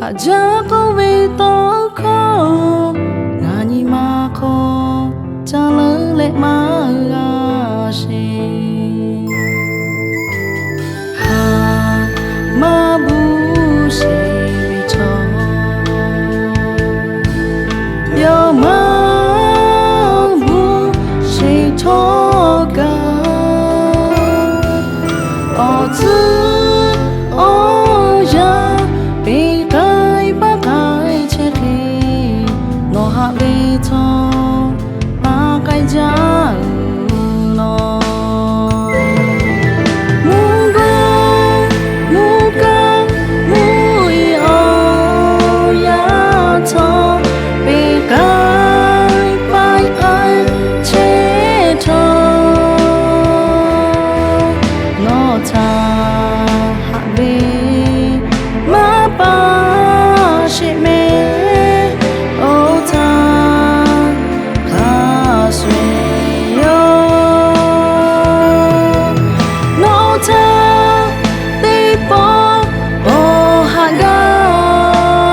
Haꞈ jaˇ k'oˆ ve tawˇ hkawˇ, ngaˬ nyi ma hk'aw ca leuˉ leh maˇ g'a sheˍ. Haꞈ maˇ bvuhˇ sheˍ ve chaw, yawˇ maˇ bvuhˇ sheˍ htawˇ kaꞈ, awˬ tcuhˉ awˬ yanˇ peꞈ k'ai paˆ k'ai chehˇ hk'e, nawˬ haꞈ ve chaw taˇ k'ai jaˇ-oˬ law. Mvuhˇ g'aˇ mvuhˇ kaˇ mvuhˇ e awˬ yanˇ chaw, peꞈ k'ai paˆ k'ai chehˇ htawˇ, nawˬ htaꞈ haꞈ ve maˇ pa sheˍ mehˍ, oˇ htaˇ hk'a shuˍ yoˬ. Nawˬ htaꞈ teˇ pawˆ k'awꞈ haꞈ gaˇ,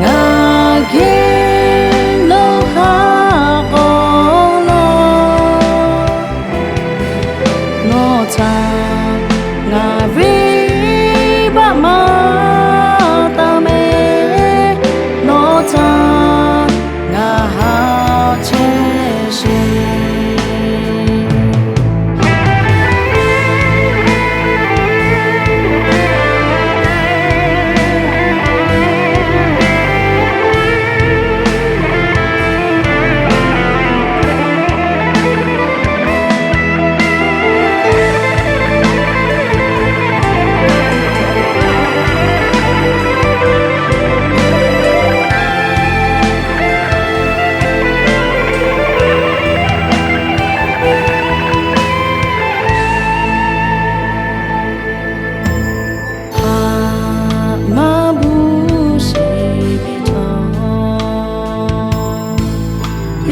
ngaˬ geh nawˬ haꞈ k'awꞈ laˇ. Nawˬ htaꞈ ngaˬ venˇbaˆ maˇ taˇ mehˍ, nawˬ htaꞈ ngaˬ haꞈ chehˇ sheˍ. Haꞈ maˇ bvuhˇ sheˍ ve htawˇ,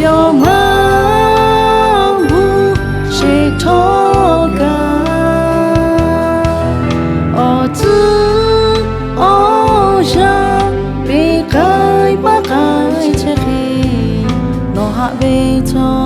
yawˇ maˇ bvuhˇ sheˍ htawˇ kaꞈ, awˬ tcuhˉ awˬ yanˇ peꞈ k'ai paˆ k'ai chehˇ hk'e, nawˬ haꞈ ve chaw